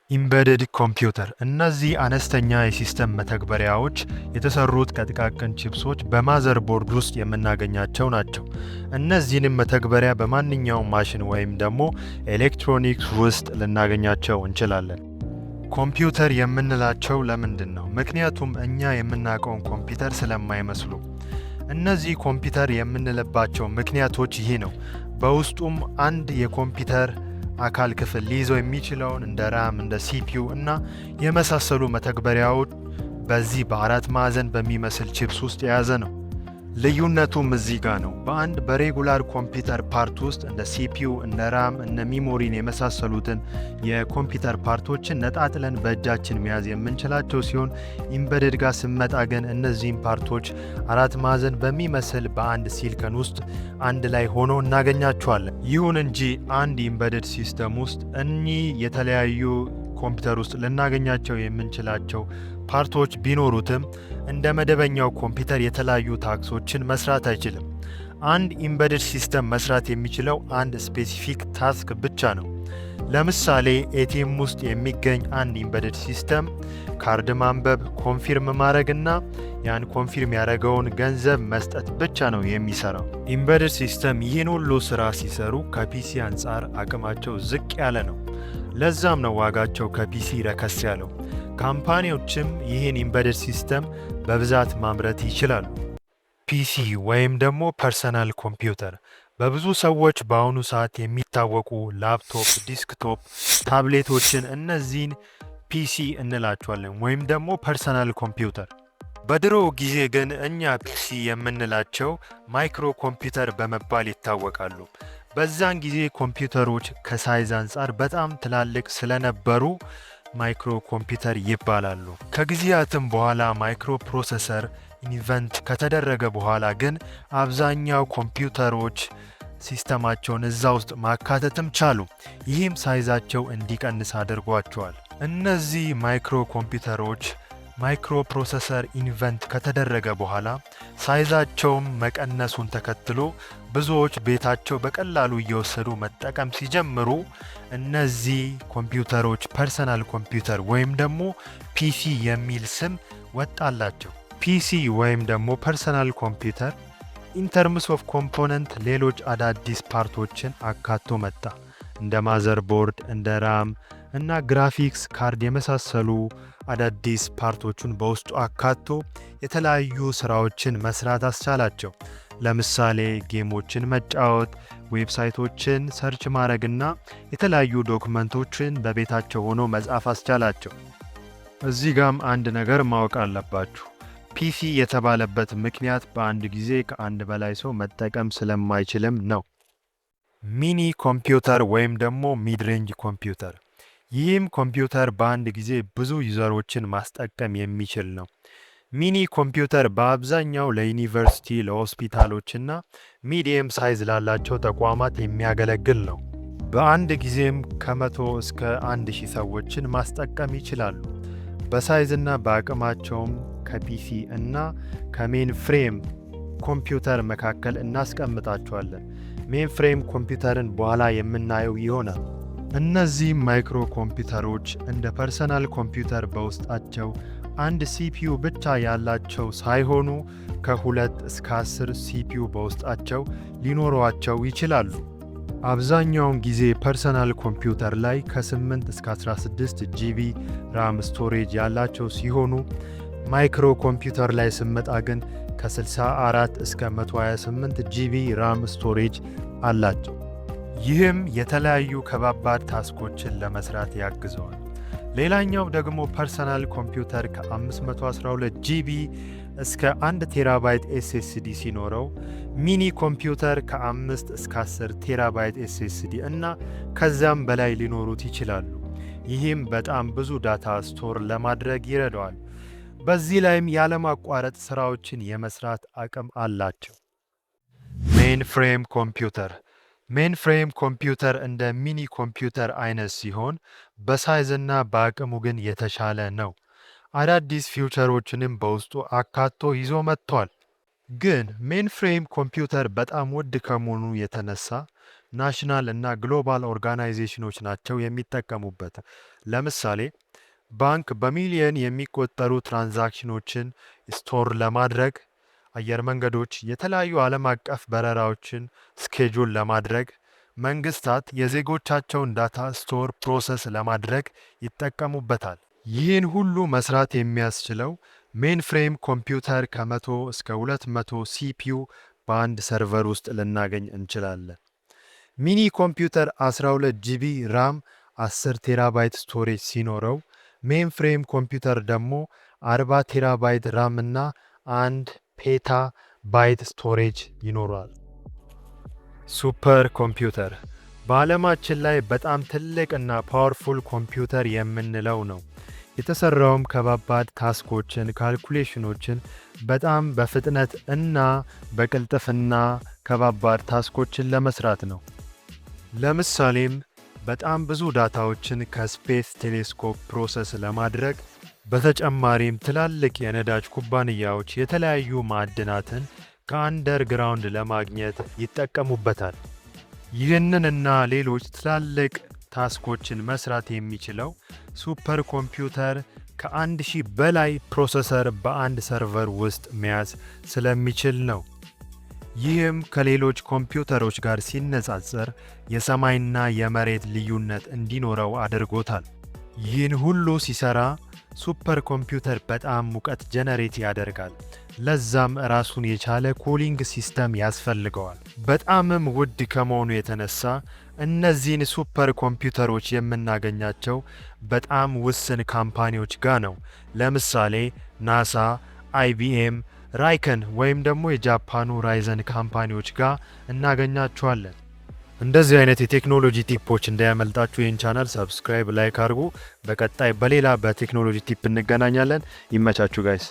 Embedded computer፣ እነዚህ አነስተኛ የ system መተግበሪያዎች የተሰሩት ከጥቃቅን chips ኦች በ motherboard ውስጥ የምናገኛቸው ናቸው። እነዚህንም መተግበሪያ በማንኛውም ማሽን ወይም ደግሞ ኤሌክትሮኒክስ ውስጥ ልናገኛቸው እንችላለን። ኮምፒውተር የምንላቸው ለምንድን ነው? ምክንያቱም እኛ የምናውቀውን ኮምፒውተር ስለማይመስሉ። እነዚህ ኮምፒውተር የምንልባቸው ምክንያቶች ይህ ነው። በውስጡም አንድ የኮምፒውተር አካል ክፍል ሊይዘው የሚችለውን እንደ RAM፣ እንደ CPU እና የመሳሰሉ መተግበሪያዎች በዚህ በአራት ማዕዘን በሚመስል ቺፕስ ውስጥ የያዘ ነው። ልዩነቱም እዚህ ጋር ነው። በአንድ በ regular ኮምፒውተር part ውስጥ እንደ CPU፣ እንደ RAM፣ እነ memory ን የመሳሰሉትን የኮምፒውተር part ኦችን ነጣጥለን በእጃችን መያዝ የምንችላቸው ሲሆን፣ embedded ጋር ስንመጣ ግን እነዚህን part ኦች አራት ማዕዘን በሚመስል በአንድ ሲልከን ውስጥ አንድ ላይ ሆኖ እናገኛቸዋለን። ይሁን እንጂ አንድ embedded system ውስጥ እኚህ የተለያዩ ኮምፒውተር ውስጥ ልናገኛቸው የምንችላቸው part ኦች ቢኖሩትም እንደ መደበኛው ኮምፒውተር የተለያዩ task ኦችን መስራት አይችልም። አንድ embedded system መስራት የሚችለው አንድ specific task ብቻ ነው። ለምሳሌ ATM ውስጥ የሚገኝ አንድ embedded system ካርድ ማንበብ፣ confirm ማድረግና ያን confirm ያደረገውን ገንዘብ መስጠት ብቻ ነው የሚሰራው። Embedded system ይህን ሁሉ ስራ ሲሰሩ ከ PC አንጻር አቅማቸው ዝቅ ያለ ነው። ለዛም ነው ዋጋቸው ከ PC ረከስ ያለው። Company ዎችም ይህን embedded system በብዛት ማምረት ይችላሉ። PC ወይም ደግሞ personal computer፣ በብዙ ሰዎች በአሁኑ ሰዓት የሚታወቁ laptop፣ desktop፣ tablet ኦችን እነዚህን PC እንላቸዋለን ወይም ደግሞ personal computer። በድሮ ጊዜ ግን እኛ PC የምንላቸው micro computer በመባል ይታወቃሉ። በዛን ጊዜ ኮምፒውተሮች ከ size አንጻር በጣም ትላልቅ ስለነበሩ micro computer ይባላሉ። ከጊዜያትም በኋላ microprocessor invent ከተደረገ በኋላ ግን አብዛኛው ኮምፒውተሮች system ኣቸውን እዛ ውስጥ ማካተትም ቻሉ። ይህም size ኣቸው እንዲቀንስ አድርጓቸዋል። እነዚህ micro ኮምፒውተሮች microprocessor invent ከተደረገ በኋላ size ኣቸውም መቀነሱን ተከትሎ ብዙዎች ቤታቸው በቀላሉ እየወሰዱ መጠቀም ሲጀምሩ እነዚህ ኮምፒውተሮች personal computer ወይም ደግሞ PC የሚል ስም ወጣላቸው። PC ወይም ደግሞ personal computer in terms of component ሌሎች አዳዲስ part ኦችን አካቶ መጣ። እንደ motherboard፣ እንደ RAM እና graphics card የመሳሰሉ አዳዲስ part ኦቹን በውስጡ አካቶ የተለያዩ ስራዎችን መስራት አስቻላቸው። ለምሳሌ game ኦችን መጫወት፣ website ኦችን search ማድረግና የተለያዩ document ኦችን በቤታቸው ሆኖ መጻፍ አስቻላቸው። እዚህ ጋም አንድ ነገር ማወቅ አለባችሁ። PC የተባለበት ምክንያት በአንድ ጊዜ ከአንድ በላይ ሰው መጠቀም ስለማይችልም ነው። Mini computer ወይም ደግሞ mid-range computer፣ ይህም ኮምፒውተር በአንድ ጊዜ ብዙ user ኦችን ማስጠቀም የሚችል ነው። Mini computer በአብዛኛው ለዩኒቨርሲቲ፣ ለሆስፒታሎችና medium size ላላቸው ተቋማት የሚያገለግል ነው። በአንድ ጊዜም ከ100 እስከ 1000 ሰዎችን ማስጠቀም ይችላሉ። በ size ና በአቅማቸውም ከ PC እና ከ mainframe computer መካከል እናስቀምጣቸዋለን። Mainframe computer ን በኋላ የምናየው ይሆናል። እነዚህ micro ኮምፒውተሮች እንደ personal computer በውስጣቸው አንድ CPU ብቻ ያላቸው ሳይሆኑ ከ2 እስከ 10 CPU በውስጣቸው ሊኖሯቸው ይችላሉ። አብዛኛውን ጊዜ personal computer ላይ ከ8 እስከ 16 GB RAM storage ያላቸው ሲሆኑ፣ micro computer ላይ ስንመጣ ግን ከ64 እስከ 128 GB RAM storage አላቸው። ይህም የተለያዩ ከባባድ task ኦችን ለመስራት ያግዘዋል። ሌላኛው ደግሞ personal computer ከ512 GB እስከ 1 terabyte SSD ሲኖረው፣ mini computer ከ5 እስከ 10 terabyte SSD እና ከዛም በላይ ሊኖሩት ይችላሉ። ይህም በጣም ብዙ data store ለማድረግ ይረዳዋል። በዚህ ላይም ያለማቋረጥ ስራዎችን የመስራት አቅም አላቸው። Mainframe computer፣ mainframe computer እንደ mini computer አይነት ሲሆን በ size እና በአቅሙ ግን የተሻለ ነው። አዳዲስ feature ኦችንም በውስጡ አካቶ ይዞ መጥቷል። ግን mainframe computer በጣም ውድ ከመሆኑ የተነሳ National እና global organization ኖች ናቸው የሚጠቀሙበት። ለምሳሌ ባንክ በሚሊየን የሚቆጠሩ transaction ኖችን store ለማድረግ፣ አየር መንገዶች የተለያዩ ዓለም አቀፍ በረራዎችን schedule ለማድረግ፣ መንግስታት የዜጎቻቸውን data store process ለማድረግ ይጠቀሙበታል። ይህን ሁሉ መስራት የሚያስችለው mainframe ኮምፒውተር ከ100 እስከ 200 CPU በአንድ server ውስጥ ልናገኝ እንችላለን። Mini ኮምፒውተር 12 GB RAM፣ 10 terabyte storage ሲኖረው mainframe ኮምፒውተር ደግሞ 40 terabyte RAM እና 1 petabyte storage ይኖረዋል። Super computer በዓለማችን ላይ በጣም ትልቅ እና powerful ኮምፒውተር የምንለው ነው። የተሰራውም ከባባድ task ኦችን፣ calculation ኖችን በጣም በፍጥነት እና በቅልጥፍና ከባባድ task ኦችን ለመስራት ነው። ለምሳሌም በጣም ብዙ data ዎችን ከ space telescope process ለማድረግ፣ በተጨማሪም ትላልቅ የነዳጅ ኩባንያዎች የተለያዩ ማዕድናትን ከ underground ለማግኘት ይጠቀሙበታል። ይህንን እና ሌሎች ትላልቅ task ኦችን መስራት የሚችለው super computer ከ1000 በላይ processor በአንድ server ውስጥ መያዝ ስለሚችል ነው። ይህም ከሌሎች ኮምፒውተሮች ጋር ሲነጻጸር የሰማይና የመሬት ልዩነት እንዲኖረው አድርጎታል። ይህን ሁሉ ሲሰራ super computer በጣም ሙቀት generate ያደርጋል። ለዛም ራሱን የቻለ cooling system ያስፈልገዋል። በጣምም ውድ ከመሆኑ የተነሳ እነዚህን super ኮምፒውተሮች የምናገኛቸው በጣም ውስን company ዎች ጋር ነው። ለምሳሌ ናሳ፣ IBM፣ ራይከን ወይም ደግሞ የጃፓኑ ራይዘን company ዎች ጋር እናገኛቸዋለን። እንደዚህ አይነት የቴክኖሎጂ tip ኦች እንዳያመልጣችሁ ይህን channel subscribe፣ like አድርጉ። በቀጣይ በሌላ በቴክኖሎጂ tip እንገናኛለን። ይመቻችሁ guys።